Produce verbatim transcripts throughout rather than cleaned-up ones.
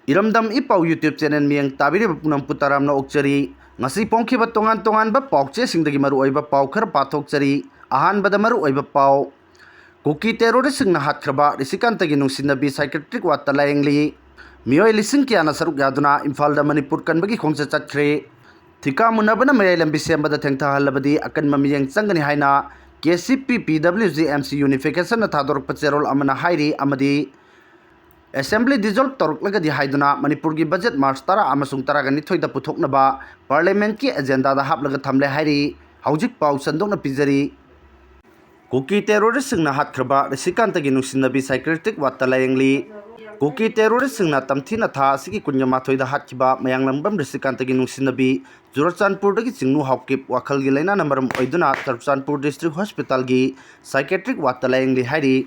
ꯏꯔꯝꯗꯝ ꯏ ꯄꯥꯎ YouTube channel ꯃꯤꯠꯌꯦꯡ ꯇꯥꯕꯤꯔꯤꯕ ꯄꯨꯝꯅꯃꯛꯄꯨ ꯇꯔꯥꯝꯅ ꯑꯣꯛꯆꯔꯤ꯫ ꯉꯁꯤ ꯐꯣꯡꯈꯤꯕ ꯇꯣꯉꯥꯟ ꯇꯣꯉꯥꯟꯕ ꯄꯥꯎꯆꯦꯁꯤꯡꯗꯒꯤ ꯃꯔꯨꯑꯣꯏꯕ ꯄꯥꯎ ꯈꯔ ꯄꯥꯊꯣꯛꯆꯔꯤ꯫ ꯑꯍꯥꯟꯕꯗ ꯃꯔꯨꯑꯣꯏꯕ ꯄꯥꯎ, ꯀꯨꯀꯤ terroristꯁꯤꯡꯅ ꯍꯥꯠꯈ꯭ꯔꯕ ꯔꯤꯁꯤꯀꯥꯟꯇꯒꯤ ꯅꯨꯡꯁꯤꯅꯕꯤ psychiatric wardꯇ ꯂꯥꯌꯦꯡꯂꯤ꯫ ꯃꯤꯑꯣꯏ ꯂꯤꯁꯤꯡ ꯀꯌꯥꯅ ꯁꯔꯨꯛ ꯌꯥꯗꯨꯅ ꯏꯝꯐꯥꯜꯗ ꯃꯅꯤꯄꯨꯔ ꯀꯟꯕꯒꯤ ꯈꯣꯡꯆꯠ ꯆꯠꯈ꯭ꯔꯦ꯫ ꯊꯤꯀꯥ ꯃꯨꯟꯅꯕꯅ ꯃꯌꯥꯏ ꯂꯝꯕꯤ ꯁꯦꯝꯕꯗ ꯊꯦꯡꯊꯍꯜꯂꯕꯗꯤ ꯑꯀꯟꯕ ꯃꯤꯠꯌꯦꯡ ꯆꯪꯒꯅꯤ ꯍꯥꯏꯅ KCP PWG MC Unificationꯅ ꯊꯥꯗꯣꯔꯛꯄ ꯆꯦꯔꯣꯜ ꯑꯃꯅ ꯍꯥꯏꯔꯤ꯫ ꯑꯃꯗꯤ Assembly dissolve ꯇꯧꯔꯛꯂꯒꯗꯤ ꯍꯥꯏꯗꯨꯅ ꯃꯅꯤꯄꯨꯔꯒꯤ budget March ꯇꯔꯥ ꯑꯃꯁꯨꯡ ꯇꯔꯥꯒ ꯅꯤꯊꯣꯏꯗ ꯄꯨꯊꯣꯛꯅꯕ Parliamentꯀꯤ agendaꯗ ꯍꯥꯞꯂꯒ ꯊꯝꯂꯦ ꯍꯥꯏꯔꯤ꯫ ꯍꯧꯖꯤꯛ ꯄꯥꯎ ꯁꯟꯗꯣꯛꯅ ꯄꯤꯖꯔꯤ꯫ ꯀꯨꯀꯤ terroristꯁꯤꯡꯅ ꯍꯥꯠꯈ꯭ꯔꯕ ꯔꯤꯁꯤꯀꯥꯟꯇꯒꯤ ꯅꯨꯡꯁꯤꯅꯕꯤ psychiatric wardꯇ ꯂꯥꯌꯦꯡꯂꯤ꯫ ꯀꯨꯀꯤ terroristꯁꯤꯡꯅ ꯇꯝꯊꯤꯅ ꯊꯥ ꯑꯁꯤꯒꯤ ꯀꯨꯟꯒ ꯃꯥꯊꯣꯏꯗ ꯍꯥꯠꯈꯤꯕ ꯃꯌꯥꯡꯂꯝꯕꯝ ꯔꯤꯁꯤꯀꯥꯟꯇꯒꯤ ꯅꯨꯡꯁꯤꯅꯕꯤ ꯆꯨꯔꯆꯥꯟꯄꯨꯔꯗꯒꯤ ꯆꯤꯡꯅꯨ ꯍꯥꯎꯀꯤꯞ ꯋꯥꯈꯜꯒꯤ ꯂꯥꯏꯅꯥꯅ ꯃꯔꯝ ꯑꯣꯏꯗꯨꯅ ꯆꯨꯔꯆꯥꯟꯄꯨꯔ District Hospitalꯒꯤ psychiatric wardꯇ ꯂꯥꯌꯦꯡꯂꯤ ꯍꯥꯏꯔꯤ꯫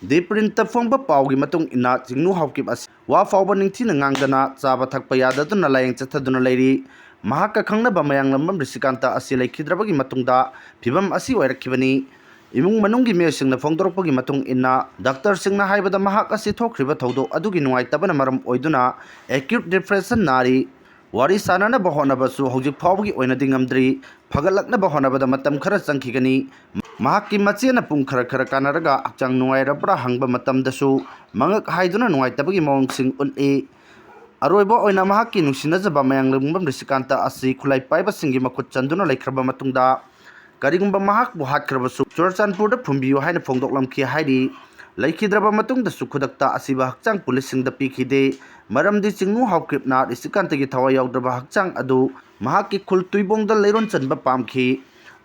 The Printꯇ ꯐꯣꯡꯕ ꯄꯥꯎꯒꯤ ꯃꯇꯨꯡ ꯏꯟꯅ, ꯆꯤꯡꯅꯨ ꯍꯥꯎꯀꯤꯞ ꯑꯁꯤ ꯋꯥ ꯐꯥꯎꯕ ꯅꯤꯡꯊꯤꯅ ꯉꯥꯡꯗꯅ, ꯆꯥꯕ ꯊꯛꯄ ꯌꯥꯗꯗꯨꯅ ꯂꯥꯌꯦꯡ ꯆꯠꯊꯗꯨꯅ ꯂꯩꯔꯤ꯫ ꯃꯍꯥꯛꯀ ꯈꯪꯅꯕ ꯃꯌꯥꯡꯂꯝꯕꯝ ꯔꯤꯁꯤꯀꯥꯟꯇ ꯑꯁꯤ ꯂꯩꯈꯤꯗ꯭ꯔꯕꯒꯤ ꯃꯇꯨꯡꯗ ꯐꯤꯕꯝ ꯑꯁꯤ ꯑꯣꯏꯔꯛꯈꯤꯕꯅꯤ꯫ ꯏꯃꯨꯡ ꯃꯅꯨꯡꯒꯤ ꯃꯤꯑꯣꯏꯁꯤꯡꯅ ꯐꯣꯡꯗꯣꯔꯛꯄꯒꯤ ꯃꯇꯨꯡ ꯏꯟꯅ, ꯗꯥꯛꯇꯔꯁꯤꯡꯅ ꯍꯥꯏꯕꯗ ꯃꯍꯥꯛ ꯑꯁꯤ ꯊꯣꯛꯈ꯭ꯔꯤꯕ ꯊꯧꯗꯣꯛ ꯑꯗꯨꯒꯤ ꯅꯨꯡꯉꯥꯏꯇꯕꯅ ꯃꯔꯝ ꯑꯣꯏꯗꯨꯅ acute depression ꯅꯥꯔꯤ꯫ ꯋꯥꯔꯤ ꯁꯥꯅꯅꯕ ꯍꯣꯠꯅꯕꯁꯨ ꯍꯧꯖꯤꯛ ꯐꯥꯎꯕꯒꯤ ꯑꯣꯏꯅꯗꯤ ꯉꯝꯗ꯭ꯔꯤ꯫ ꯐꯒꯠꯂꯛꯅꯕ ꯍꯣꯠꯅꯕꯗ ꯃꯇꯝ ꯈꯔ ꯆꯪꯈꯤꯒꯅꯤ꯫ ꯃꯍꯥꯛꯀꯤ ꯃꯆꯦꯅ ꯄꯨꯡ ꯈꯔ ꯈꯔ ꯀꯥꯟꯅꯔꯒ ꯍꯛꯆꯥꯡ ꯅꯨꯡꯉꯥꯏꯔꯕ꯭ꯔꯥ ꯍꯪꯕ ꯃꯇꯝꯗꯁꯨ ꯃꯉꯛ ꯍꯥꯏꯗꯨꯅ ꯅꯨꯡꯉꯥꯏꯇꯕꯒꯤ ꯃꯑꯣꯡꯁꯤꯡ ꯎꯠꯂꯤ꯫ ꯑꯔꯣꯏꯕ ꯑꯣꯏꯅ ꯃꯍꯥꯛꯀꯤ ꯅꯨꯡꯁꯤꯅꯖꯕ ꯃꯌꯥꯡꯂꯝꯕꯝ ꯔꯤꯁꯤꯀꯥꯟꯇ ꯑꯁꯤ ꯈꯨꯠꯂꯥꯏ ꯄꯥꯏꯕꯁꯤꯡꯒꯤ ꯃꯈꯨꯠ ꯆꯟꯗꯨꯅ ꯂꯩꯈ꯭ꯔꯕ ꯃꯇꯨꯡꯗ, ꯀꯔꯤꯒꯨꯝꯕ ꯃꯍꯥꯛꯄꯨ ꯍꯥꯠꯈ꯭ꯔꯕꯁꯨ ꯆꯨꯔꯆꯥꯟꯄꯨꯔꯗ ꯐꯨꯝꯕꯤꯌꯨ ꯍꯥꯏꯅ ꯐꯣꯡꯗꯣꯛꯂꯝꯈꯤ ꯍꯥꯏꯔꯤ꯫ ꯂꯩꯈꯤꯗ꯭ꯔꯕ ꯃꯇꯨꯡꯗꯁꯨ ꯈꯨꯗꯛꯇ ꯑꯁꯤꯕ ꯍꯛꯆꯥꯡ ꯄꯨꯂꯤꯁꯁꯤꯡꯗ ꯄꯤꯈꯤꯗꯦ꯫ ꯃꯔꯝꯗꯤ ꯆꯤꯡꯅꯨ ꯍꯥꯎꯀꯤꯞꯅ ꯔꯤꯁꯤꯀꯥꯟꯇꯒꯤ ꯊꯋꯥꯏ ꯌꯥꯎꯗ꯭ꯔꯕ ꯍꯛꯆꯥꯡ ꯑꯗꯨ ꯃꯍꯥꯛꯀꯤ ꯈꯨꯜ ꯇꯨꯏꯕꯣꯡꯗ ꯂꯩꯔꯣꯟ ꯆꯟꯕ ꯄꯥꯝꯈꯤ꯫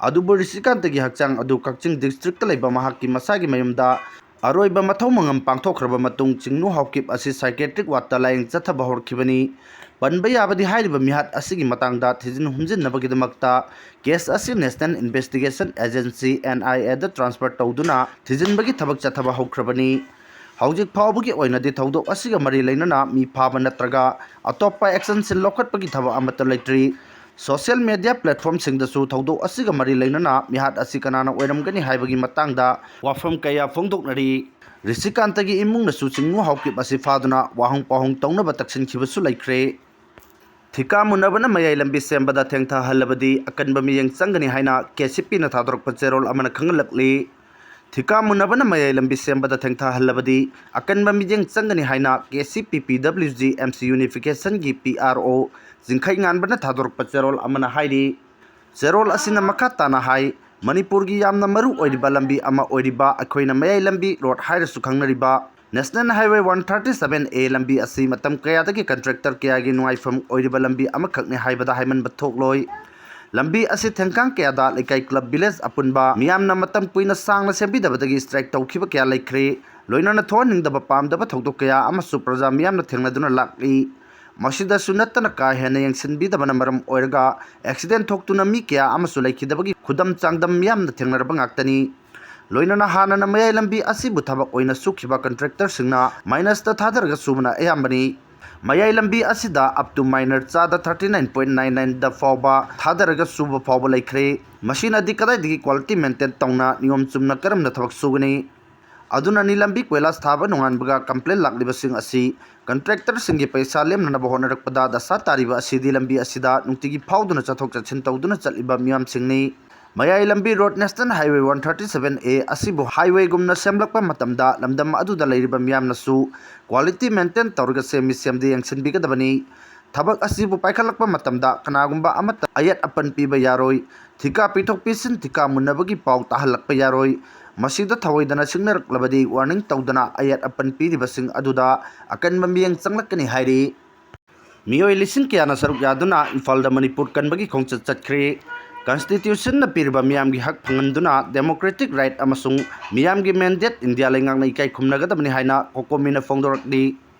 ꯑꯗꯨꯕꯨ ꯔꯤꯁꯤꯀꯥꯟꯇꯒꯤ ꯍꯛꯆꯥꯡ ꯑꯗꯨ ꯀꯛꯆꯤꯡ districtꯇ ꯂꯩꯕ ꯃꯍꯥꯛꯀꯤ ꯃꯁꯥꯒꯤ ꯃꯌꯨꯝꯗ ꯑꯔꯣꯏꯕ ꯃꯊꯧ ꯃꯉꯝ ꯄꯥꯡꯊꯣꯛꯈ꯭ꯔꯕ ꯃꯇꯨꯡ, ꯆꯤꯡꯅꯨ ꯍꯥꯎꯀꯤꯞ ꯑꯁꯤ psychiatric wardꯇ ꯂꯥꯌꯦꯡ ꯆꯠꯊꯕ ꯍꯧꯔꯛꯈꯤꯕꯅꯤ꯫ ꯄꯟꯕ ꯌꯥꯕꯗꯤ, ꯍꯥꯏꯔꯤꯕ ꯃꯤꯍꯥꯠ ꯑꯁꯤꯒꯤ ꯃꯇꯥꯡꯗ ꯊꯤꯖꯤꯟ ꯍꯨꯝꯖꯤꯟꯅꯕꯒꯤꯗꯃꯛꯇ case ꯑꯁꯤ National Investigation Agency, NIAꯗ transfer ꯇꯧꯗꯨꯅ ꯊꯤꯖꯤꯟꯕꯒꯤ ꯊꯕꯛ ꯆꯠꯊꯕ ꯍꯧꯈ꯭ꯔꯕꯅꯤ꯫ ꯍꯧꯖꯤꯛ ꯐꯥꯎꯕꯒꯤ ꯑꯣꯏꯅꯗꯤ ꯊꯧꯗꯣꯛ ꯑꯁꯤꯒ ꯃꯔꯤ ꯂꯩꯅꯅ ꯃꯤ ꯐꯥꯕ ꯅꯠꯇ꯭ꯔꯒ ꯑꯇꯣꯞꯄ actionꯁꯤꯡ ꯂꯧꯈꯠꯄꯒꯤ ꯊꯕꯛ ꯑꯃꯠꯇ ꯂꯩꯇ꯭ꯔꯤ꯫ Social media platformꯁꯤꯡꯗꯁꯨ ꯊꯧꯗꯣꯛ ꯑꯁꯤꯒ ꯃꯔꯤ ꯂꯩꯅꯅ ꯃꯤꯍꯥꯠ ꯑꯁꯤ ꯀꯅꯥꯅ ꯑꯣꯏꯔꯝꯒꯅꯤ ꯍꯥꯏꯕꯒꯤ ꯃꯇꯥꯡꯗ ꯋꯥꯐꯝ ꯀꯌꯥ ꯐꯣꯡꯗꯣꯛꯅꯔꯤ꯫ ꯔꯤꯁꯤꯀꯥꯟꯇꯒꯤ ꯏꯃꯨꯡꯅꯁꯨ ꯆꯤꯡꯉꯨ ꯍꯥꯎꯀꯤꯞ ꯑꯁꯤ ꯐꯥꯗꯨꯅ ꯋꯥꯍꯪ ꯄꯥꯎꯍꯪ ꯇꯧꯅꯕ ꯇꯛꯁꯤꯟꯈꯤꯕꯁꯨ ꯂꯩꯈ꯭ꯔꯦ꯫ ꯊꯤꯀꯥ ꯃꯨꯟꯅꯕꯅ ꯃꯌꯥꯏ ꯂꯝꯕꯤ ꯁꯦꯝꯕꯗ ꯊꯦꯡꯊꯍꯜꯂꯕꯗꯤ ꯑꯀꯟꯕ ꯃꯤꯠꯌꯦꯡ ꯆꯪꯒꯅꯤ ꯍꯥꯏꯅ ꯀꯦ ꯁꯤ ꯄꯤꯅ ꯊꯥꯗꯣꯔꯛꯄ ꯆꯦꯔꯣꯜ ꯑꯃꯅ ꯈꯪꯍꯜꯂꯛꯂꯤ꯫ ꯊꯤꯀꯥ ꯃꯨꯟꯅꯕꯅ ꯃꯌꯥꯏ ꯂꯝꯕꯤ ꯁꯦꯝꯕꯗ ꯊꯦꯡꯊꯍꯜꯂꯕꯗꯤ ꯑꯀꯟꯕ ꯃꯤꯠꯌꯦꯡ ꯆꯪꯒꯅꯤ ꯍꯥꯏꯅ ꯀꯦ ꯁꯤ ꯄꯤ ꯄꯤ W G M C ꯌꯨꯅꯤꯐꯤꯀꯦꯁꯟꯒꯤ P R ꯑꯣ ꯖꯤꯡꯈꯩꯉꯥꯟꯕꯅ ꯊꯥꯗꯣꯔꯛꯄ ꯆꯦꯔꯣꯜ ꯑꯃꯅ ꯍꯥꯏꯔꯤ꯫ ꯆꯦꯔꯣꯜ ꯑꯁꯤꯅ ꯃꯈꯥ ꯇꯥꯅ ꯍꯥꯏ, ꯃꯅꯤꯄꯨꯔꯒꯤ ꯌꯥꯝꯅ ꯃꯔꯨ ꯑꯣꯏꯔꯤꯕ ꯂꯝꯕꯤ ꯑꯃ ꯑꯣꯏꯔꯤꯕ ꯑꯩꯈꯣꯏꯅ ꯃꯌꯥꯏ ꯂꯝꯕꯤ ꯔꯣꯗ ꯍꯥꯏꯔꯁꯨ ꯈꯪꯅꯔꯤꯕ National Highway one thirty seven A ꯂꯝꯕꯤ ꯑꯁꯤ ꯃꯇꯝ ꯀꯌꯥꯗꯒꯤ ꯀꯟꯇ꯭ꯔꯦꯛꯇꯔ ꯀꯌꯥꯒꯤ ꯅꯨꯡꯉꯥꯏꯐꯝ ꯑꯣꯏꯔꯤꯕ ꯂꯝꯕꯤ ꯑꯃꯈꯛꯅꯤ ꯍꯥꯏꯕꯗ ꯍꯥꯏꯃꯟꯕ ꯊꯣꯛꯂꯣꯏ꯫ ꯂꯝꯕꯤ ꯑꯁꯤ ꯊꯦꯡꯀꯥꯡ ꯀꯌꯥꯗ ꯂꯩꯀꯥꯏ, ꯀ꯭ꯂꯕ, ꯚꯤꯂꯦꯖ ꯑꯄꯨꯟꯕ ꯃꯤꯌꯥꯝꯅ ꯃꯇꯝ ꯀꯨꯏꯅ ꯁꯥꯡꯅ ꯁꯦꯝꯕꯤꯗꯕꯗꯒꯤ ꯁ꯭ꯇ꯭ꯔꯥꯏꯛ ꯇꯧꯈꯤꯕ ꯀꯌꯥ ꯂꯩꯈ꯭ꯔꯦ꯫ ꯂꯣꯏꯅꯅ ꯊꯣꯛꯍꯟꯅꯤꯡꯗꯕ ꯄꯥꯝꯗꯕ ꯊꯧꯗꯣꯛ ꯀꯌꯥ ꯑꯃꯁꯨ ꯄ꯭ꯔꯖꯥ ꯃꯤꯌꯥꯝꯅ ꯊꯦꯡꯅꯗꯨꯅ ꯂꯥꯛꯂꯤ꯫ ꯃꯁꯤꯗꯁꯨ ꯅꯠꯇꯅ ꯀꯥ ꯍꯦꯟꯅ ꯌꯦꯡꯁꯤꯟꯕꯤꯗꯕꯅ ꯃꯔꯝ ꯑꯣꯏꯔꯒ ꯑꯦꯛꯁꯤꯗꯦꯟ ꯊꯣꯛꯇꯨꯅ ꯃꯤ ꯀꯌꯥ ꯑꯃꯁꯨ ꯂꯩꯈꯤꯗꯕꯒꯤ ꯈꯨꯗꯝ ꯆꯥꯡꯗꯝ ꯃꯤꯌꯥꯝꯅ ꯊꯦꯡꯅꯔꯕ ꯉꯥꯛꯇꯅꯤ꯫ ꯂꯣꯏꯅꯅ ꯍꯥꯟꯅꯅ ꯃꯌꯥꯏ ꯂꯝꯕꯤ ꯑꯁꯤꯕꯨ ꯊꯕꯛ ꯑꯣꯏꯅ ꯁꯨꯈꯤꯕ ꯀꯟꯇ꯭ꯔꯦꯛꯇꯔꯁꯤꯡꯅ ꯃꯥꯏꯅꯁꯇ ꯊꯥꯗꯔꯒ ꯁꯨꯕꯅ ꯑꯌꯥꯝꯕꯅꯤ꯫ ꯃꯌꯥꯏ ꯂꯝꯕꯤ ꯑꯁꯤꯗ up to minor ꯆꯥꯗ thirty nine point nine nine ꯗ ꯐꯥꯎꯕ ꯊꯥꯗꯔꯒ ꯁꯨꯕ ꯐꯥꯎꯕ ꯂꯩꯈ꯭ꯔꯦ꯫ ꯃꯁꯤꯅꯗꯤ ꯀꯗꯥꯏꯗꯒꯤ quality maintain ꯇꯧꯅ ꯅꯤꯌꯣꯝ ꯆꯨꯝꯅ ꯀꯔꯝꯅ ꯊꯕꯛ ꯁꯨꯒꯅꯤ? ꯑꯗꯨꯅꯅꯤ ꯂꯝꯕꯤ ꯀꯣꯏꯂꯥꯁ ꯊꯥꯕ ꯅꯣꯡꯉꯥꯟꯕꯒ ꯀꯝꯄ꯭ꯂꯦꯟ ꯂꯥꯛꯂꯤꯕꯁꯤꯡ ꯑꯁꯤ꯫ ꯀꯟꯇ꯭ꯔꯦꯛꯇꯔꯁꯤꯡꯒꯤ ꯄꯩꯁꯥ ꯂꯦꯝꯅꯅꯕ ꯍꯣꯠꯅꯔꯛꯄꯗ ꯗꯁꯥ ꯇꯥꯔꯤꯕ ꯑꯁꯤꯗꯤ ꯂꯝꯕꯤ ꯑꯁꯤꯗ ꯅꯨꯡꯇꯤꯒꯤ ꯐꯥꯎꯗꯨꯅ ꯆꯠꯊꯣꯛ ꯆꯠꯁꯤꯟ ꯇꯧꯗꯨꯅ ꯆꯠꯂꯤꯕ ꯃꯤꯌꯥꯝꯁꯤꯡꯅꯤ꯫ ꯃꯌꯥꯏ ꯂꯝꯕꯤ road National Highway one thirty seven A ꯑꯁꯤꯕꯨ highwayꯒꯨꯝꯅ ꯁꯦꯝꯂꯛꯄ ꯃꯇꯝꯗ ꯂꯝꯗꯝ ꯑꯗꯨꯗ ꯂꯩꯔꯤꯕ ꯃꯤꯌꯥꯝꯅꯁꯨ quality maintain ꯇꯧꯔꯒ ꯁꯦꯝꯃꯤ ꯁꯦꯝꯗꯦ ꯌꯦꯡꯁꯤꯟꯕꯤꯒꯗꯕꯅꯤ꯫ ꯊꯕꯛ ꯑꯁꯤꯕꯨ ꯄꯥꯏꯈꯠꯂꯛꯄ ꯃꯇꯝꯗ ꯀꯅꯥꯒꯨꯝꯕ ꯑꯃꯠꯇ ꯑꯌꯦꯠ ꯑꯄꯟ ꯄꯤꯕ ꯌꯥꯔꯣꯏ꯫ ꯊꯤꯀꯥ ꯄꯤꯊꯣꯛ ꯄꯤꯁꯤꯟ, ꯊꯤꯀꯥ ꯃꯨꯟꯅꯕꯒꯤ ꯄꯥꯎ ꯇꯥꯍꯜꯂꯛꯄ ꯌꯥꯔꯣꯏ꯫ ꯃꯁꯤꯗ ꯊꯑꯣꯏꯗꯅ ꯁꯤꯡꯅꯔꯛꯂꯕꯗꯤ warning ꯇꯧꯗꯅ ꯑꯌꯦꯠ ꯑꯄꯟ ꯄꯤꯔꯤꯕꯁꯤꯡ ꯑꯗꯨꯗ ꯑꯀꯟꯕ ꯃꯤꯠꯌꯦꯡ ꯆꯪꯂꯛꯀꯅꯤ ꯍꯥꯏꯔꯤ꯫ ꯃꯤꯑꯣꯏ ꯂꯤꯁꯤꯡ ꯀꯌꯥꯅ ꯁꯔꯨꯛ ꯌꯥꯗꯨꯅ ꯏꯝꯐꯥꯜꯗ ꯃꯅꯤꯄꯨꯔ ꯀꯟꯕꯒꯤ ꯈꯣꯡꯆꯠ ꯆꯠꯈ꯭ꯔꯦ꯫ Constitutionꯅ ꯄꯤꯔꯤꯕ ꯃꯤꯌꯥꯝꯒꯤ ꯍꯛ ꯐꯪꯍꯟꯗꯨꯅ democratic right ꯑꯃꯁꯨꯡ ꯃꯤꯌꯥꯝꯒꯤ mandate ꯏꯟꯗꯤꯌꯥ ꯂꯩꯉꯥꯛꯅ ꯏꯀꯥꯏ ꯈꯨꯝꯅꯒꯗꯕꯅꯤ ꯍꯥꯏꯅ ꯀꯣꯀꯣꯃꯤꯅ ꯐꯣꯡꯗꯣꯔꯛꯂꯤ꯫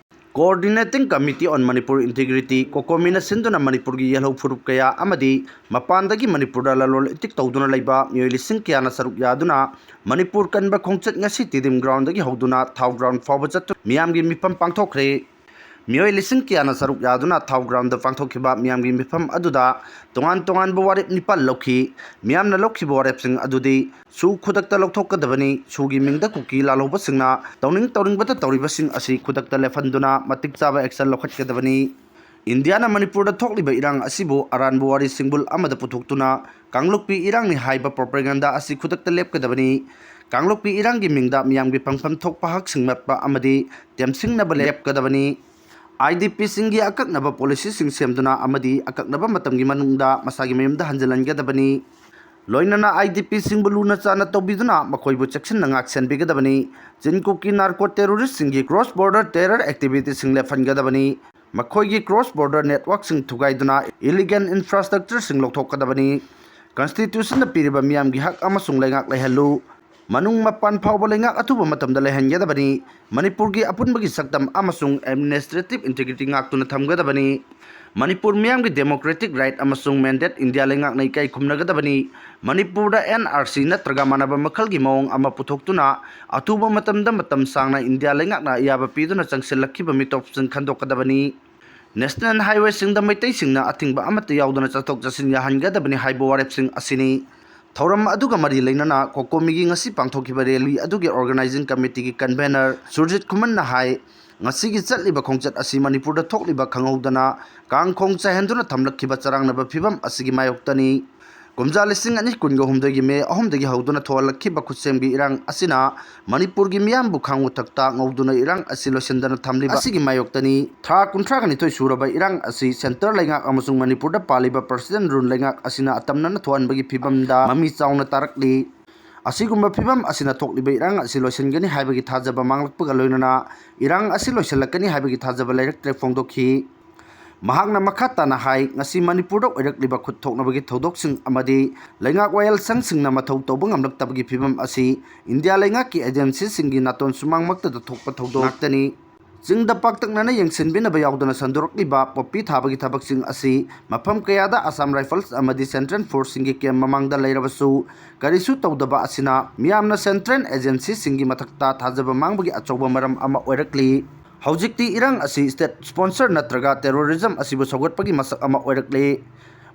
Coordinating Committee on Manipur Integrity, ꯀꯣꯀꯣꯃꯤꯅ ꯁꯤꯟꯗꯨꯅ ꯃꯅꯤꯄꯨꯔꯒꯤ ꯌꯦꯜꯍꯧ ꯐꯨꯔꯨꯞ ꯀꯌꯥ ꯑꯃꯗꯤ ꯃꯄꯥꯟꯗꯒꯤ ꯃꯅꯤꯄꯨꯔꯗ ꯂꯂꯣꯟ ꯏꯇꯤꯛ ꯇꯧꯗꯨꯅ ꯂꯩꯕ ꯃꯤꯑꯣꯏ ꯂꯤꯁꯤꯡ ꯀꯌꯥꯅ ꯁꯔꯨꯛ ꯌꯥꯗꯨꯅ ꯃꯅꯤꯄꯨꯔ ꯀꯟꯕ ꯈꯣꯡꯆꯠ ꯉꯁꯤ ꯇꯤꯗꯤꯝ groundꯗꯒꯤ ꯍꯧꯗꯨꯅ ꯊꯥꯎ ground ꯐꯥꯎꯕ ꯆꯠꯇꯨꯅ ꯃꯤꯌꯥꯝꯒꯤ ꯃꯤꯐꯝ ꯄꯥꯡꯊꯣꯛꯈ꯭ꯔꯦ꯫ ꯃꯤꯑꯣꯏ ꯂꯤꯁꯤꯡ ꯀꯌꯥꯅ ꯁꯔꯨꯛ ꯌꯥꯗꯨꯅ ꯊꯥꯎ ꯒ꯭ꯔꯥꯎꯟꯗ ꯄꯥꯡꯊꯣꯛꯈꯤꯕ ꯃꯤꯌꯥꯝꯒꯤ ꯃꯤꯐꯝ ꯑꯗꯨꯗ ꯇꯣꯉꯥꯟ ꯇꯣꯉꯥꯟꯕ ꯋꯥꯔꯦꯞ ꯅꯤꯄꯥꯜ ꯂꯧꯈꯤ꯫ ꯃꯤꯌꯥꯝꯅ ꯂꯧꯈꯤꯕ ꯋꯥꯔꯦꯞꯁꯤꯡ ꯑꯗꯨꯗꯤ ꯁꯨ ꯈꯨꯗꯛꯇ ꯂꯧꯊꯣꯛꯀꯗꯕꯅꯤ, ꯁꯨꯒꯤ ꯃꯤꯡꯗ ꯀꯨꯀꯤ ꯂꯥꯜꯍꯧꯕꯁꯤꯡꯅ ꯇꯧꯅꯤꯡ ꯇꯧꯅꯤꯡꯕꯇ ꯇꯧꯔꯤꯕꯁꯤꯡ ꯑꯁꯤ ꯈꯨꯗꯛꯇ ꯂꯦꯞꯍꯟꯗꯨꯅ ꯃꯇꯤꯛ ꯆꯥꯕ action ꯂꯧꯈꯠꯀꯗꯕꯅꯤ꯫ ꯏꯟꯗꯤꯌꯥꯅ ꯃꯅꯤꯄꯨꯔꯗ ꯊꯣꯛꯂꯤꯕ ꯏꯔꯥꯡ ꯑꯁꯤꯕꯨ ꯑꯔꯥꯟꯕ ꯋꯥꯔꯤ ꯁꯤꯡꯕꯨꯜ ꯑꯃꯗ ꯄꯨꯊꯣꯛꯇꯨꯅ ꯀꯥꯡꯂꯨꯞꯀꯤ ꯏꯔꯥꯡꯅꯤ ꯍꯥꯏꯕ propaganda ꯑꯁꯤ ꯈꯨꯗꯛꯇ ꯂꯦꯞꯀꯗꯕꯅꯤ꯫ ꯀꯥꯡꯂꯨꯞꯀꯤ ꯏꯔꯥꯡꯒꯤ ꯃꯤꯡꯗ ꯃꯤꯌꯥꯝꯒꯤ ꯐꯪꯐꯝ ꯊꯣꯛꯄ ꯍꯛꯁꯤꯡꯂꯛꯄ ꯑꯃꯗꯤ ꯇꯦꯝꯁꯤꯡꯅꯕ ꯂꯦꯞꯀꯗꯕꯅꯤ꯫ IDPꯁꯤꯡꯒꯤ ꯑꯀꯛꯅꯕ policyꯁꯤꯡ ꯁꯦꯝꯗꯨꯅ ꯑꯃꯗꯤ ꯑꯀꯛꯅꯕ ꯃꯇꯝꯒꯤ ꯃꯅꯨꯡꯗ ꯃꯁꯥꯒꯤ ꯃꯌꯨꯝꯗ ꯍꯟꯖꯤꯜꯍꯟꯒꯗꯕꯅꯤ꯫ ꯂꯣꯏꯅꯅ IDPꯁꯤꯡꯕꯨ ꯂꯨꯅ ꯆꯥꯟꯅ ꯇꯧꯕꯤꯗꯨꯅ ꯃꯈꯣꯏꯕꯨ ꯆꯦꯛꯁꯤꯟꯅ ꯉꯥꯛ ꯁꯦꯟꯕꯤꯒꯗꯕꯅꯤ꯫ ꯆꯤꯟ ꯀꯨꯀꯤ narco terroristꯁꯤꯡꯒꯤ cross border terror activityꯁꯤꯡ ꯂꯦꯞꯍꯟꯒꯗꯕꯅꯤ꯫ ꯃꯈꯣꯏꯒꯤ cross border networkꯁꯤꯡ ꯊꯨꯒꯥꯏꯗꯨꯅ illegal infrastructureꯁꯤꯡ ꯂꯧꯊꯣꯛꯀꯗꯕꯅꯤ꯫ Constitutionꯅ ꯄꯤꯔꯤꯕ ꯃꯤꯌꯥꯝꯒꯤ ꯍꯛ ꯑꯃꯁꯨꯡ ꯂꯩꯉꯥꯛ ꯂꯩꯍꯜꯂꯨ꯫ ꯃꯅꯨꯡ ꯃꯄꯥꯟ ꯐꯥꯎꯕ ꯂꯩꯉꯥꯛ ꯑꯊꯨꯕ ꯃꯇꯝꯗ ꯂꯩꯍꯟꯒꯗꯕꯅꯤ꯫ ꯃꯅꯤꯄꯨꯔꯒꯤ ꯑꯄꯨꯟꯕꯒꯤ ꯁꯛꯇꯝ ꯑꯃꯁꯨꯡ administrative integrity ꯉꯥꯛꯇꯨꯅ ꯊꯝꯒꯗꯕꯅꯤ꯫ ꯃꯅꯤꯄꯨꯔ ꯃꯤꯌꯥꯝꯒꯤ democratic right ꯑꯃꯁꯨꯡ mandate ꯏꯟꯗꯤꯌꯥ ꯂꯩꯉꯥꯛꯅ ꯏꯀꯥꯏ ꯈꯨꯝꯅꯒꯗꯕꯅꯤ꯫ ꯃꯅꯤꯄꯨꯔꯗ NRC ꯅꯠꯇ꯭ꯔꯒ ꯃꯥꯟꯅꯕ ꯃꯈꯜꯒꯤ ꯃꯑꯣꯡ ꯑꯃ ꯄꯨꯊꯣꯛꯇꯨꯅ ꯑꯊꯨꯕ ꯃꯇꯝꯗ ꯃꯇꯝ ꯁꯥꯡꯅ ꯏꯟꯗꯤꯌꯥ ꯂꯩꯉꯥꯛꯅ ꯑꯌꯥꯕ ꯄꯤꯗꯨꯅ ꯆꯪꯁꯤꯜꯂꯛꯈꯤꯕ ꯃꯤꯇꯣꯞꯁꯤꯡ ꯈꯟꯗꯣꯛꯀꯗꯕꯅꯤ꯫ National highwayꯁꯤꯡꯗ ꯃꯩꯇꯩꯁꯤꯡꯅ ꯑꯊꯤꯡꯕ ꯑꯃꯠꯇ ꯌꯥꯎꯗꯅ ꯆꯠꯊꯣꯛ ꯆꯠꯁꯤꯟ ꯌꯥꯍꯟꯒꯗꯕꯅꯤ ꯍꯥꯏꯕ ꯋꯥꯔꯦꯞꯁꯤꯡ ꯑꯁꯤꯅꯤ꯫ ꯊꯧꯔꯝ ꯑꯗꯨꯒ ꯃꯔꯤ ꯂꯩꯅꯅ COCOMIꯒꯤ ꯉꯁꯤ ꯄꯥꯡꯊꯣꯛꯈꯤꯕ rally ꯑꯗꯨꯒꯤ organizing committeeꯒꯤ convener ꯁꯨꯔꯖꯤꯠ ꯈꯨꯃꯟꯅ ꯍꯥꯏ, ꯉꯁꯤꯒꯤ ꯆꯠꯂꯤꯕ ꯈꯣꯡꯆꯠ ꯑꯁꯤ ꯃꯅꯤꯄꯨꯔꯗ ꯊꯣꯛꯂꯤꯕ ꯈꯪꯍꯧꯗꯅ ꯀꯥꯡ ꯈꯣꯡ ꯆꯥꯏꯍꯟꯗꯨꯅ ꯊꯝꯂꯛꯈꯤꯕ ꯆꯔꯥꯡꯅꯕ ꯐꯤꯕꯝ ꯑꯁꯤꯒꯤ ꯃꯥꯌꯣꯛꯇꯅꯤ꯫ ꯀꯨꯝꯖꯥ ꯂꯤꯁꯤꯡ ꯑꯅꯤ ꯀꯨꯟꯒ ꯍꯨꯝꯗꯣꯏꯒꯤ ꯃꯦ ꯑꯍꯨꯝꯗꯒꯤ ꯍꯧꯗꯨꯅ ꯊꯣꯛꯍꯜꯂꯛꯈꯤꯕ ꯈꯨꯠꯁꯦꯝꯒꯤ ꯏꯔꯥꯡ ꯑꯁꯤꯅ ꯃꯅꯤꯄꯨꯔꯒꯤ ꯃꯤꯌꯥꯝꯕꯨ ꯈꯥꯡ ꯎꯊꯛꯇ ꯉꯧꯗꯨꯅ ꯏꯔꯥꯡ ꯑꯁꯤ ꯂꯣꯏꯁꯤꯟꯗꯅ ꯊꯝꯂꯤꯕ ꯑꯁꯤꯒꯤ ꯃꯥꯌꯣꯛꯇꯅꯤ꯫ ꯊꯥ ꯀꯨꯟꯊ꯭ꯔꯥꯒ ꯅꯤꯊꯣꯏ ꯁꯨꯔꯕ ꯏꯔꯥꯡ ꯑꯁꯤ centre ꯂꯩꯉꯥꯛ ꯑꯃꯁꯨꯡ ꯃꯅꯤꯄꯨꯔꯗ ꯄꯥꯜꯂꯤꯕ President Rule ꯂꯩꯉꯥꯛ ꯑꯁꯤꯅ ꯑꯇꯝꯅꯅ ꯊꯣꯛꯍꯟꯕꯒꯤ ꯐꯤꯕꯝꯗ ꯃꯃꯤ ꯆꯥꯎꯅ ꯇꯥꯔꯛꯂꯤ꯫ ꯑꯁꯤꯒꯨꯝꯕ ꯐꯤꯕꯝ ꯑꯁꯤꯅ ꯊꯣꯛꯂꯤꯕ ꯏꯔꯥꯡ ꯑꯁꯤ ꯂꯣꯏꯁꯤꯟꯒꯅꯤ ꯍꯥꯏꯕꯒꯤ ꯊꯥꯖꯕ ꯃꯥꯡꯂꯛꯄꯒ ꯂꯣꯏꯅꯅ ꯏꯔꯥꯡ ꯑꯁꯤ ꯂꯣꯏꯁꯤꯜꯂꯛꯀꯅꯤ ꯍꯥꯏꯕꯒꯤ ꯊꯥꯖꯕ ꯂꯩꯔꯛꯇ꯭ꯔꯦ ꯐꯣꯡꯗꯣꯛꯈꯤ꯫ ꯃꯍꯥꯛꯅ ꯃꯈꯥ ꯇꯥꯅ ꯍꯥꯏ, ꯉꯁꯤ ꯃꯅꯤꯄꯨꯔꯗ ꯑꯣꯏꯔꯛꯂꯤꯕ ꯈꯨꯠ ꯊꯣꯛꯅꯕꯒꯤ ꯊꯧꯗꯣꯛꯁꯤꯡ ꯑꯃꯗꯤ ꯂꯩꯉꯥꯛ ꯋꯥꯌꯦꯜꯁꯪꯁꯤꯡꯅ ꯃꯊꯧ ꯇꯧꯕ ꯉꯝꯂꯛꯇꯕꯒꯤ ꯐꯤꯕꯝ ꯑꯁꯤ ꯏꯟꯗꯤꯌꯥ ꯂꯩꯉꯥꯛꯀꯤ agencyꯁꯤꯡꯒꯤ ꯅꯥꯇꯣꯟ ꯁꯨꯃꯥꯡꯃꯛꯇꯗ ꯊꯣꯛꯄ ꯊꯧꯗꯣꯛ ꯉꯥꯛꯇꯅꯤ꯫ ꯆꯤꯡꯗ ꯄꯥꯛꯇꯛꯅꯅ ꯌꯦꯡꯁꯤꯟꯕꯤꯅꯕ ꯌꯥꯎꯗꯅ ꯁꯟꯗꯣꯔꯛꯂꯤꯕ ꯄꯣꯄꯤ ꯊꯥꯕꯒꯤ ꯊꯕꯛꯁꯤꯡ ꯑꯁꯤ ꯃꯐꯝ ꯀꯌꯥꯗ Assam Rifles ꯑꯃꯗꯤ Central Forceꯁꯤꯡꯒꯤ camp ꯃꯃꯥꯡꯗ ꯂꯩꯔꯕꯁꯨ ꯀꯔꯤꯁꯨ ꯇꯧꯗꯕ ꯑꯁꯤꯅ ꯃꯤꯌꯥꯝꯅ central agencyꯁꯤꯡꯒꯤ ꯃꯊꯛꯇ ꯊꯥꯖꯕ ꯃꯥꯡꯕꯒꯤ ꯑꯆꯧꯕ ꯃꯔꯝ ꯑꯃ ꯑꯣꯏꯔꯛꯂꯤ꯫ ꯍꯧꯖꯤꯛꯇꯤ ꯏꯔꯥꯡ ꯑꯁꯤ state sponsor ꯅꯠꯇ꯭ꯔꯒ terrorism ꯑꯁꯤꯕꯨ ꯁꯧꯒꯠꯄꯒꯤ ꯃꯁꯛ ꯑꯃ ꯑꯣꯏꯔꯛꯂꯦ꯫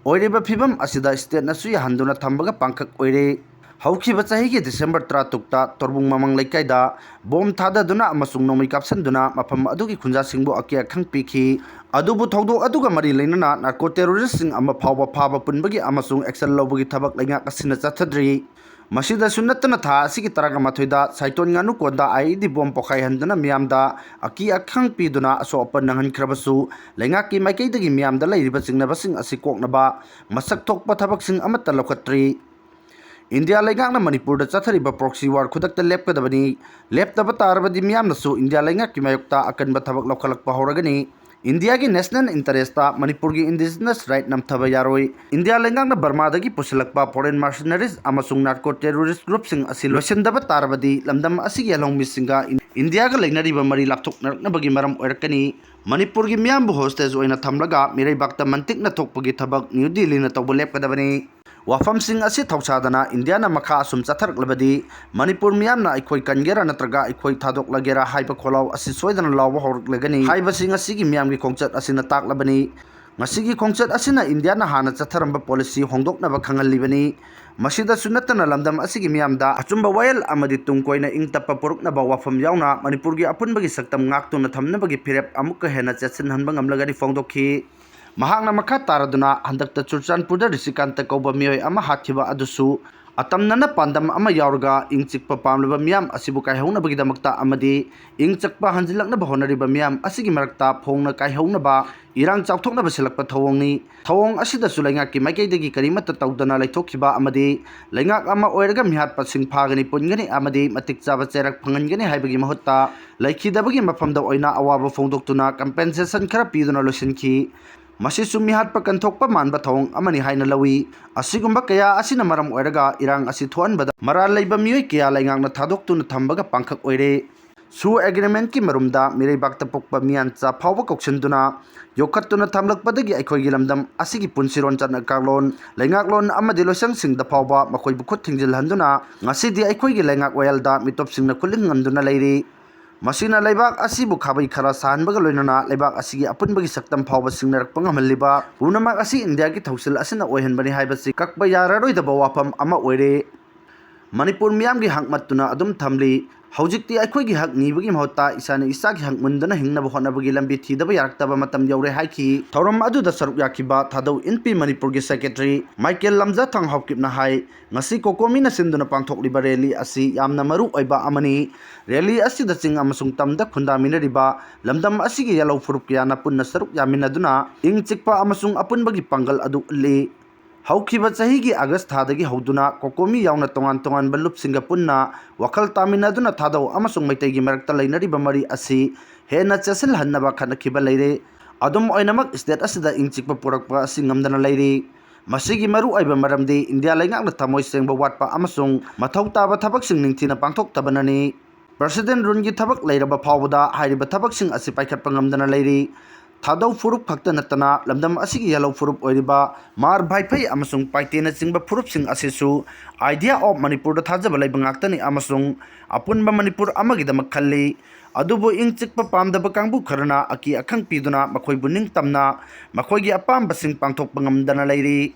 ꯑꯣꯏꯔꯤꯕ ꯐꯤꯕꯝ ꯑꯁꯤꯗ stateꯅꯁꯨ ꯌꯥꯍꯟꯗꯨꯅ ꯊꯝꯕꯒ ꯄꯥꯡꯈꯛ ꯑꯣꯏꯔꯦ꯫ ꯍꯧꯈꯤꯕ ꯆꯍꯤꯒꯤ December ꯇꯔꯥꯇꯔꯨꯛꯇ ꯇꯣꯔꯕꯨꯡ ꯃꯃꯪ ꯂꯩꯀꯥꯏꯗ ꯕꯣꯝ ꯊꯥꯗꯗꯨꯅ ꯑꯃꯁꯨꯡ ꯅꯣꯡꯃꯩ ꯀꯥꯞꯁꯤꯟꯗꯨꯅ ꯃꯐꯝ ꯑꯗꯨꯒꯤ ꯈꯨꯟꯖꯥꯁꯤꯡꯕꯨ ꯑꯀꯤ ꯑꯈꯪ ꯄꯤꯈꯤ꯫ ꯑꯗꯨꯕꯨ ꯊꯧꯗꯣꯛ ꯑꯗꯨꯒ ꯃꯔꯤ ꯂꯩꯅꯅ narco terroristꯁꯤꯡ ꯑꯃ ꯐꯥꯎꯕ ꯐꯥꯕ ꯄꯨꯟꯕꯒꯤ ꯑꯃꯁꯨꯡ action ꯂꯧꯕꯒꯤ ꯊꯕꯛ ꯂꯩꯉꯥꯛ ꯑꯁꯤꯅ ꯆꯠꯊꯗ꯭ꯔꯤ꯫ ꯃꯁꯤꯗꯁꯨ ꯅꯠꯇꯅ ꯊꯥ ꯑꯁꯤꯒꯤ ꯇꯔꯥꯃꯥꯊꯣꯏꯗ ꯁꯥꯏꯇꯣꯟ ꯉꯥꯅꯨꯀꯣꯟꯗ IED ꯕꯣꯝ ꯄꯣꯈꯥꯏꯍꯟꯗꯨꯅ ꯃꯤꯌꯥꯝꯗ ꯑꯀꯤ ꯑꯈꯪ ꯄꯤꯗꯨꯅ ꯑꯁꯣꯛ ꯑꯄꯟ ꯅꯪꯍꯟꯈ꯭ꯔꯕꯁꯨ, ꯂꯩꯉꯥꯛꯀꯤ ꯃꯥꯏꯀꯩꯗꯒꯤ ꯃꯤꯌꯥꯝꯗ ꯂꯩꯔꯤꯕ ꯆꯤꯡꯅꯕꯁꯤꯡ ꯑꯁꯤ ꯀꯣꯛꯅꯕ ꯃꯁꯛ ꯊꯣꯛꯄ ꯊꯕꯛꯁꯤꯡ ꯑꯃꯠꯇ ꯂꯧꯈꯠꯇ꯭ꯔꯤ꯫ ꯏꯟꯗꯤꯌꯥ ꯂꯩꯉꯥꯛꯅ ꯃꯅꯤꯄꯨꯔꯗ ꯆꯠꯊꯔꯤꯕ proxy war ꯈꯨꯗꯛꯇ ꯂꯦꯞꯀꯗꯕꯅꯤ꯫ ꯂꯦꯞꯇꯕ ꯇꯥꯔꯕꯗꯤ ꯃꯤꯌꯥꯝꯅꯁꯨ ꯏꯟꯗꯤꯌꯥ ꯂꯩꯉꯥꯛꯀꯤ ꯃꯥꯌꯣꯛꯇ ꯑꯀꯟꯕ ꯊꯕꯛ ꯂꯧꯈꯠꯂꯛꯄ ꯍꯧꯔꯒꯅꯤ꯫ ꯏꯟꯗꯤꯌꯥꯒꯤ national interestꯇ ꯃꯅꯤꯄꯨꯔꯒꯤ indigenous right ꯅꯝꯊꯕ ꯌꯥꯔꯣꯏ꯫ ꯏꯟꯗꯤꯌꯥ ꯂꯩꯉꯥꯛꯅ ꯕꯔꯃꯥꯗꯒꯤ ꯄꯨꯁꯤꯜꯂꯛꯄ foreign mercenaries ꯑꯃꯁꯨꯡ narco terrorist groupꯁꯤꯡ ꯑꯁꯤ ꯂꯣꯏꯁꯤꯟꯗꯕ ꯇꯥꯔꯕꯗꯤ ꯂꯝꯗꯝ ꯑꯁꯤꯒꯤ ꯂꯧꯃꯤꯁꯤꯡꯒ ꯏꯟꯗꯤꯌꯥꯒ ꯂꯩꯅꯔꯤꯕ ꯃꯔꯤ ꯂꯥꯞꯊꯣꯛꯅꯔꯛꯅꯕꯒꯤ ꯃꯔꯝ ꯑꯣꯏꯔꯛꯀꯅꯤ꯫ ꯃꯅꯤꯄꯨꯔꯒꯤ ꯃꯤꯌꯥꯝꯕꯨ hostage ꯑꯣꯏꯅ ꯊꯝꯂꯒ ꯃꯤꯔꯩꯕꯥꯛꯇ ꯃꯟꯇꯤꯛꯅ ꯊꯣꯛꯄꯒꯤ ꯊꯕꯛ ꯅ꯭ꯌꯨ ꯗꯤꯜꯂꯤꯅ ꯇꯧꯕ ꯂꯦꯞꯀꯗꯕꯅꯤ꯫ ꯋꯥꯐꯝꯁꯤꯡ ꯑꯁꯤ ꯊꯧꯁꯥꯗꯅ ꯏꯟꯗꯤꯌꯥꯅ ꯃꯈꯥ ꯑꯁꯨꯝ ꯆꯠꯊꯔꯛꯂꯕꯗꯤ ꯃꯅꯤꯄꯨꯔ ꯃꯤꯌꯥꯝꯅ "ꯑꯩꯈꯣꯏ ꯀꯟꯒꯦꯔꯥ ꯅꯠꯇ꯭ꯔꯒ ꯑꯩꯈꯣꯏ ꯊꯥꯗꯣꯛꯂꯒꯦꯔꯥ" ꯍꯥꯏꯕ ꯈꯣꯜꯂꯥꯎ ꯑꯁꯤ ꯁꯣꯏꯗꯅ ꯂꯥꯎꯕ ꯍꯧꯔꯛꯂꯒꯅꯤ ꯍꯥꯏꯕꯁꯤ ꯉꯁꯤꯒꯤ ꯃꯤꯌꯥꯝꯒꯤ ꯈꯣꯡꯆꯠ ꯑꯁꯤꯅ ꯇꯥꯛꯂꯕꯅꯤ꯫ ꯉꯁꯤꯒꯤ ꯈꯣꯡꯆꯠ ꯑꯁꯤꯅ ꯏꯟꯗꯤꯌꯥꯅ ꯍꯥꯟꯅ ꯆꯠꯊꯔꯝꯕ policy ꯍꯣꯡꯗꯣꯛꯅꯕ ꯈꯪꯍꯜꯂꯤꯕꯅꯤ꯫ ꯃꯁꯤꯗꯁꯨ ꯅꯠꯇꯅ ꯂꯝꯗꯝ ꯑꯁꯤꯒꯤ ꯃꯤꯌꯥꯝꯗ ꯑꯆꯨꯝꯕ ꯋꯥꯌꯦꯜ ꯑꯃꯗꯤ ꯇꯨꯡ ꯀꯣꯏꯅ ꯏꯪ ꯇꯞꯄ ꯄꯨꯔꯛꯅꯕ ꯋꯥꯐꯝ ꯌꯥꯎꯅ ꯃꯅꯤꯄꯨꯔꯒꯤ ꯑꯄꯨꯟꯕꯒꯤ ꯁꯛꯇꯝ ꯉꯥꯛꯇꯨꯅ ꯊꯝꯅꯕꯒꯤ ꯐꯤꯔꯦꯞ ꯑꯃꯨꯛꯀ ꯍꯦꯟꯅ ꯆꯦꯠꯁꯤꯟꯍꯟꯕ ꯉꯝꯂꯒꯅꯤ ꯐꯣꯡꯗꯣꯛꯈꯤ꯫ ꯃꯍꯥꯛꯅ ꯃꯈꯥ ꯇꯥꯔꯗꯨꯅ ꯍꯟꯗꯛꯇ ꯆꯨꯔꯆꯥꯟꯄꯨꯔꯗ ꯔꯤꯁꯤꯀꯥꯟꯇ ꯀꯧꯕ ꯃꯤꯑꯣꯏ ꯑꯃ ꯍꯥꯠꯈꯤꯕ ꯑꯗꯨꯁꯨ ꯑꯇꯝꯅꯅ ꯄꯥꯟꯗꯝ ꯑꯃ ꯌꯥꯎꯔꯒ ꯏꯪ ꯆꯤꯛꯄ ꯄꯥꯝꯂꯕ ꯃꯤꯌꯥꯝ ꯑꯁꯤꯕꯨ ꯀꯥꯏꯍꯧꯅꯕꯒꯤꯗꯃꯛꯇ ꯑꯃꯗꯤ ꯏꯪ ꯆꯛꯄ ꯍꯟꯖꯤꯜꯂꯛꯅꯕ ꯍꯣꯠꯅꯔꯤꯕ ꯃꯤꯌꯥꯝ ꯑꯁꯤꯒꯤ ꯃꯔꯛꯇ ꯐꯣꯡꯅ ꯀꯥꯏꯍꯧꯅꯕ ꯏꯔꯥꯡ ꯆꯥꯎꯊꯣꯛꯅꯕ ꯁꯤꯜꯂꯛꯄ ꯊꯧꯑꯣꯡꯅꯤ꯫ ꯊꯧꯑꯣꯡ ꯑꯁꯤꯗꯁꯨ ꯂꯩꯉꯥꯛꯀꯤ ꯃꯥꯏꯀꯩꯗꯒꯤ ꯀꯔꯤꯃꯠꯇ ꯇꯧꯗꯅ ꯂꯩꯊꯣꯛꯈꯤꯕ ꯑꯃꯗꯤ ꯂꯩꯉꯥꯛ ꯑꯃ ꯑꯣꯏꯔꯒ ꯃꯤꯍꯥꯠꯄꯁꯤꯡ ꯐꯥꯒꯅꯤ, ꯄꯨꯟꯒꯅꯤ ꯑꯃꯗꯤ ꯃꯇꯤꯛ ꯆꯥꯕ ꯆꯩꯔꯛ ꯐꯪꯍꯟꯒꯅꯤ ꯍꯥꯏꯕꯒꯤ ꯃꯍꯨꯠꯇ ꯂꯩꯈꯤꯗꯕꯒꯤ ꯃꯐꯝꯗ ꯑꯣꯏꯅ ꯑꯋꯥꯕ ꯐꯣꯡꯗꯣꯛꯇꯨꯅ compensation ꯈꯔ ꯄꯤꯗꯨꯅ ꯂꯣꯏꯁꯤꯟꯈꯤ꯫ ꯃꯁꯤꯁꯨ ꯃꯤꯍꯥꯠꯄ ꯀꯟꯊꯣꯛꯄ ꯃꯥꯟꯕ ꯊꯧꯑꯣꯡ ꯑꯃꯅꯤ ꯍꯥꯏꯅ ꯂꯧꯏ꯫ ꯑꯁꯤꯒꯨꯝꯕ ꯀꯌꯥ ꯑꯁꯤꯅ ꯃꯔꯝ ꯑꯣꯏꯔꯒ ꯏꯔꯥꯡ ꯑꯁꯤ ꯊꯣꯛꯍꯟꯕꯗ ꯃꯔꯥꯜ ꯂꯩꯕ ꯃꯤꯑꯣꯏ ꯀꯌꯥ ꯂꯩꯉꯥꯛꯅ ꯊꯥꯗꯣꯛꯇꯨꯅ ꯊꯝꯕꯒ ꯄꯥꯡꯈꯛ ꯑꯣꯏꯔꯦ꯫ ꯁꯨ agreementꯀꯤ ꯃꯔꯨꯝꯗ ꯃꯤꯔꯩꯕꯥꯛꯇ ꯄꯣꯛꯄ ꯃꯤꯌꯥꯟꯆꯥ ꯐꯥꯎꯕ ꯀꯧꯁꯤꯟꯗꯨꯅ ꯌꯣꯛꯈꯠꯇꯨꯅ ꯊꯝꯂꯛꯄꯗꯒꯤ ꯑꯩꯈꯣꯏꯒꯤ ꯂꯝꯗꯝ ꯑꯁꯤꯒꯤ ꯄꯨꯟꯁꯤꯔꯣꯟ, ꯆꯠꯅ ꯀꯥꯡꯂꯣꯟ, ꯂꯩꯉꯥꯛꯂꯣꯟ ꯑꯃꯗꯤ ꯂꯣꯏꯁꯪꯁꯤꯡꯗ ꯐꯥꯎꯕ ꯃꯈꯣꯏꯕꯨ ꯈꯨꯠ ꯊꯤꯡꯖꯤꯜꯍꯟꯗꯨꯅ ꯉꯁꯤꯗꯤ ꯑꯩꯈꯣꯏꯒꯤ ꯂꯩꯉꯥꯛ ꯋꯥꯌꯦꯜꯗ ꯃꯤꯇꯣꯞꯁꯤꯡꯅ ꯈꯨꯠꯂꯤꯡ ꯉꯝꯗꯨꯅ ꯂꯩꯔꯤ꯫ ꯃꯁꯤꯅ ꯂꯩꯕꯥꯛ ꯑꯁꯤꯕꯨ ꯈꯥꯕꯩ ꯈꯔ ꯁꯥꯍꯟꯕꯒ ꯂꯣꯏꯅꯅ ꯂꯩꯕꯥꯛ ꯑꯁꯤꯒꯤ ꯑꯄꯨꯟꯕꯒꯤ ꯁꯛꯇꯝ ꯐꯥꯎꯕ ꯁꯤꯡꯅꯔꯛꯄ ꯉꯝꯍꯜꯂꯤꯕ ꯄꯨꯝꯅꯃꯛ ꯑꯁꯤ ꯏꯟꯗꯤꯌꯥꯒꯤ ꯊꯧꯁꯤꯜ ꯑꯁꯤꯅ ꯑꯣꯏꯍꯟꯕꯅꯤ ꯍꯥꯏꯕꯁꯤ ꯀꯛꯄ ꯌꯥꯔꯔꯣꯏꯗꯕ ꯋꯥꯐꯝ ꯑꯃ ꯑꯣꯏꯔꯦ꯫ ꯃꯅꯤꯄꯨꯔ ꯃꯤꯌꯥꯝꯒꯤ ꯍꯛ ꯃꯠꯇꯨꯅ ꯑꯗꯨꯝ ꯊꯝꯂꯤ꯫ ꯍꯧꯖꯤꯛꯇꯤ ꯑꯩꯈꯣꯏꯒꯤ ꯍꯛ ꯅꯤꯕꯒꯤ ꯃꯍꯨꯠꯇ ꯏꯁꯥꯅ ꯏꯁꯥꯒꯤ ꯍꯛ ꯃꯨꯟꯗꯨꯅ ꯍꯤꯡꯅꯕ ꯍꯣꯠꯅꯕꯒꯤ ꯂꯝꯕꯤ ꯊꯤꯗꯕ ꯌꯥꯔꯛꯇꯕ ꯃꯇꯝ ꯌꯧꯔꯦ ꯍꯥꯏꯈꯤ꯫ ꯊꯧꯔꯝ ꯑꯗꯨꯗ ꯁꯔꯨꯛ ꯌꯥꯈꯤꯕ ꯊꯥꯗꯧ ꯏꯟꯄꯤ ꯃꯅꯤꯄꯨꯔꯒꯤ ꯁꯦꯀ꯭ꯔꯦꯇꯔꯤ ꯃꯥꯏꯀꯦꯜ ꯂꯝꯖꯥ ꯊꯥꯡꯍꯥꯎꯀꯤꯞꯅ ꯍꯥꯏ, ꯉꯁꯤ ꯀꯣꯀꯣꯃꯤꯅ ꯁꯤꯟꯗꯨꯅ ꯄꯥꯡꯊꯣꯛꯂꯤꯕ ꯔꯦꯂꯤ ꯑꯁꯤ ꯌꯥꯝꯅ ꯃꯔꯨ ꯑꯣꯏꯕ ꯑꯃꯅꯤ꯫ ꯔꯦꯂꯤ ꯑꯁꯤꯗ ꯆꯤꯡ ꯑꯃꯁꯨꯡ ꯇꯝꯗ ꯈꯨꯟꯗꯥꯃꯤꯟꯅꯔꯤꯕ ꯂꯝꯗꯝ ꯑꯁꯤꯒꯤ ꯌꯥꯂꯧ ꯐꯨꯔꯨꯞ ꯀꯌꯥꯅ ꯄꯨꯟꯅ ꯁꯔꯨꯛ ꯌꯥꯃꯤꯟꯅꯗꯨꯅ ꯏꯪ ꯆꯤꯛꯄ ꯑꯃꯁꯨꯡ ꯑꯄꯨꯟꯕꯒꯤ ꯄꯥꯡꯒꯜ ꯑꯗꯨ ꯎꯠꯂꯤ꯫ ꯍꯧꯈꯤꯕ ꯆꯍꯤꯒꯤ ꯑꯥꯒꯁ ꯊꯥꯗꯒꯤ ꯍꯧꯗꯨꯅ ꯀꯣꯀꯣꯃꯤ ꯌꯥꯎꯅ ꯇꯣꯉꯥꯟ ꯇꯣꯉꯥꯟꯕ ꯂꯨꯞꯁꯤꯡꯒ ꯄꯨꯟꯅ ꯋꯥꯈꯜ ꯇꯥꯃꯤꯟꯅꯗꯨꯅ ꯊꯥꯗꯧ ꯑꯃꯁꯨꯡ ꯃꯩꯇꯩꯒꯤ ꯃꯔꯛꯇ ꯂꯩꯅꯔꯤꯕ ꯃꯔꯤ ꯑꯁꯤ ꯍꯦꯟꯅ ꯆꯦꯠꯁꯤꯜꯍꯟꯅꯕ ꯈꯟꯅꯈꯤꯕ ꯂꯩꯔꯦ꯫ ꯑꯗꯨꯝ ꯑꯣꯏꯅꯃꯛ, ꯁ꯭ꯇꯦꯠ ꯑꯁꯤꯗ ꯏꯪ ꯆꯤꯛꯄ ꯄꯨꯔꯛꯄ ꯑꯁꯤ ꯉꯝꯗꯅ ꯂꯩꯔꯤ꯫ ꯃꯁꯤꯒꯤ ꯃꯔꯨꯑꯣꯏꯕ ꯃꯔꯝꯗꯤ ꯏꯟꯗꯤꯌꯥ ꯂꯩꯉꯥꯛꯅ ꯊꯃꯣꯏ ꯁꯦꯡꯕ ꯋꯥꯠꯄ ꯑꯃꯁꯨꯡ ꯃꯊꯧ ꯇꯥꯕ ꯊꯕꯛꯁꯤꯡ ꯅꯤꯡꯊꯤꯅ ꯄꯥꯡꯊꯣꯛꯇꯕꯅꯅꯤ꯫ ꯄ꯭ꯔꯁꯤꯗꯦꯟ ꯔꯨꯟꯒꯤ ꯊꯕꯛ ꯂꯩꯔꯕ ꯐꯥꯎꯕꯗ ꯍꯥꯏꯔꯤꯕ ꯊꯕꯛꯁꯤꯡ ꯑꯁꯤ ꯄꯥꯏꯈꯠꯄ ꯉꯝꯗꯅ ꯂꯩꯔꯤ꯫ ꯊꯥꯗꯧ ꯐꯨꯔꯨꯞ ꯈꯛꯇ ꯅꯠꯇꯅ ꯂꯝꯗꯝ ꯑꯁꯤꯒꯤ ꯌꯥꯂꯧ ꯐꯨꯔꯨꯞ ꯑꯣꯏꯔꯤꯕ ꯃꯥꯔ, ꯚꯥꯏꯐꯩ ꯑꯃꯁꯨꯡ ꯄꯥꯏꯇꯦꯅꯆꯤꯡꯕ ꯐꯨꯔꯨꯞꯁꯤꯡ ꯑꯁꯤꯁꯨ Idea of ꯃꯅꯤꯄꯨꯔꯗ ꯊꯥꯖꯕ ꯂꯩꯕ ꯉꯥꯛꯇꯅꯤ ꯑꯃꯁꯨꯡ ꯑꯄꯨꯟꯕ ꯃꯅꯤꯄꯨꯔ ꯑꯃꯒꯤꯗꯃꯛ ꯈꯜꯂꯤ꯫ ꯑꯗꯨꯕꯨ ꯏꯪ ꯆꯤꯛꯄ ꯄꯥꯝꯗꯕ ꯀꯥꯡꯕꯨ ꯈꯔꯅ ꯑꯀꯤ ꯑꯈꯪ ꯄꯤꯗꯨꯅ ꯃꯈꯣꯏꯕꯨ ꯅꯤꯡꯇꯝꯅ ꯃꯈꯣꯏꯒꯤ ꯑꯄꯥꯝꯕꯁꯤꯡ ꯄꯥꯡꯊꯣꯛꯄ ꯉꯝꯗꯅ ꯂꯩꯔꯤ꯫